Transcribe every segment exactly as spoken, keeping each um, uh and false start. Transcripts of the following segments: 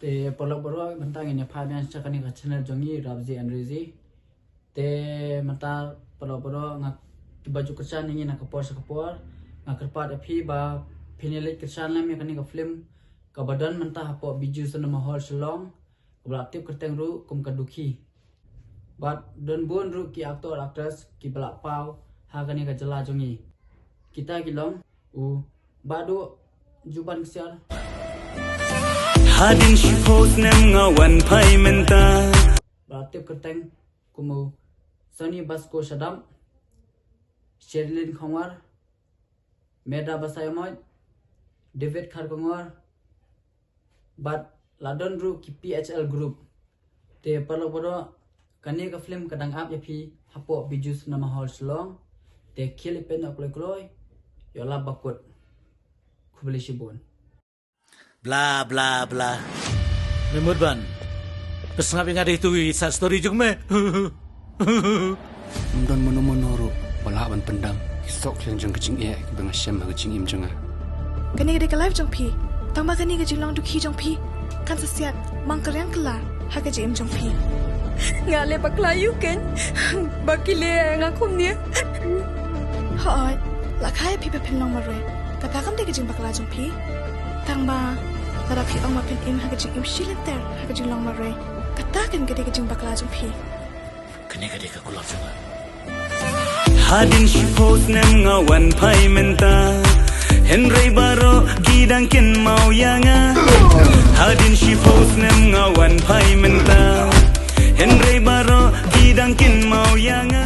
Te paralok baroh, mynta ngin ïa phai biang sha kane ka channel jong ngi, Rabzi and Rizi. Te mynta paralok baroh, nga, kiba ju kyrshan ïa ngi na ka por sha ka por, nga kyrpad ïa phi ba phin ïa leit kyrshan lem ïa kane ka film kaba don mynta hapoh Bijou Cinema Hall Shillong, kaba la tip kyrteng ruh kum ka Dukhi. Bad don bun ruh ki actor actress kiba la paw ha kane ka jylla jong ngi. Kita ki long u Bah Duh, Juban Ksiar. Hadien shiphew snem nga wan phai mynta. Ba la tip kyrteng kum u Sonny Basko Shadap, Sherilyn Khongwar, Meda Basaiawmoit, David Kharkongor, bad la don ruh ki P H L group. Te paralok baroh, kane ka film ka dang ap ïa phi hapoh Bijou Cinema Hall Shillong. Te khie leit peit noh kloi kloi, ïoh lap bakut. Khublei shibun. Bla bla bla. Me mut ban pynsngap ïa nga da itu i side story jong me. Ym don mano mano ruh ba lah ban pyndam ki sohkhlieng jong ka jingeh kiba nga shem ha ka jingim jong nga. Kane ka dei ka life jong phi, tangba kane ka jinglong dukhi jong phi kan sa siat mang ka riang kylla ha ka jingim jong phi. Nga leh bakla ïa u Ken ba ki leh ïa nga kumne. Hooid, la kha ïa phi ba phin long marwei, kata kam dei ka jingbakla jong phi. Tangba lada phi ong ba phin im ha ka jingim shilynter ha ka jinglong marwei, kata kan ka dei ka jingbakla jong phi. Kane ka dei ka kulmar jong nga. Hadien shiphew snem nga wan phai mynta, hynrei baroh ki dang kynmaw ïa nga. Hadien shiphew snem nga wan phai mynta, hynrei baroh ki dang kynmaw ïa nga.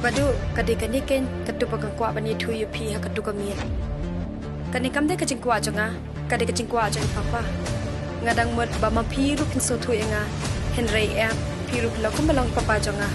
Bah Duh, ka dei kane keiñ katu ba nga kwah ban ïathuh ïa phi ha katu ka miet. Kane kam dei ka jingkwah jong nga, ka dei ka jingkwah jong i papa. Nga dang mut ba ma phi ruh phin sngewthuh ïa nga, hynrei em, phi ruh phi long kumba long i papa jong nga.